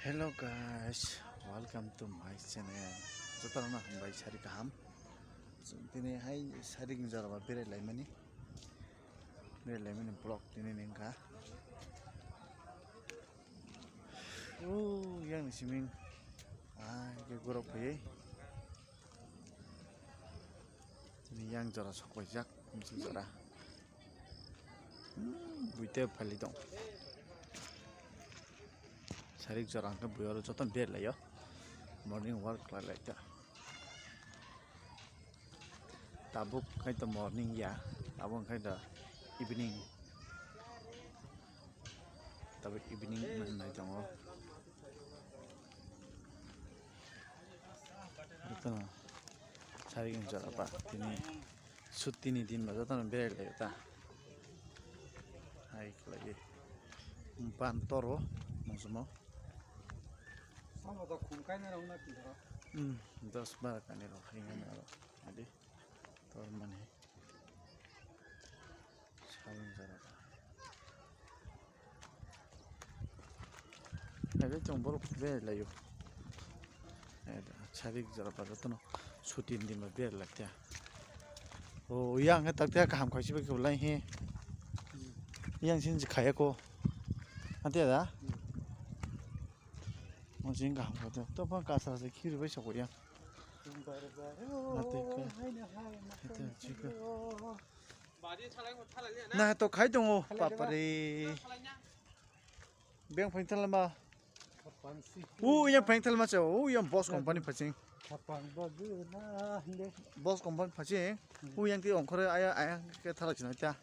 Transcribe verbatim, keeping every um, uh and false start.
Hello guys, welcome to my channel. Jotono hambai sari kaham. Chwng tini hai sari ni jora ba berai laimani. Berai laimani vlog tini ni wngkha. Oh, yang ni siming. Ah, ke gurok phai. Tini yang jora sok paijak, hamsi jora. Hmm, buite phali tong. Sarik jora hwnkhe bui oro joto berlaio. Morning walk khlai lai ta. Tabuk khai to morning ya, abo khai to evening. Tabuk evening nai tongo. Jotono sari wng jora ba tini suti ni din ba jotono berai lai ta. Hai khlai ban toro mungsumo. Samo to khum kaina rok na kisa. Hmm, dos bara kainwi rok hai ngai aro. Adi tor mani. Saring jora ba. Ede chong borok berai laio. Ede sarik jora ba jotono suti ni din ba berai lai ta. O yang he tak ta kaham khai si bai khe lai he. Yang sin khaya ko. Ante da. Mo jing kaham khai ta. To pa ka sa se khir bai sa ko yang. Ate ka. Ate chika. Na to khai tongo, bapare. Beng phai thalma. U yang phai thalma se, u yang Bosch company phaching. Bosch company phaching. U yang ti ongkhore aya, aya ke thala china ta.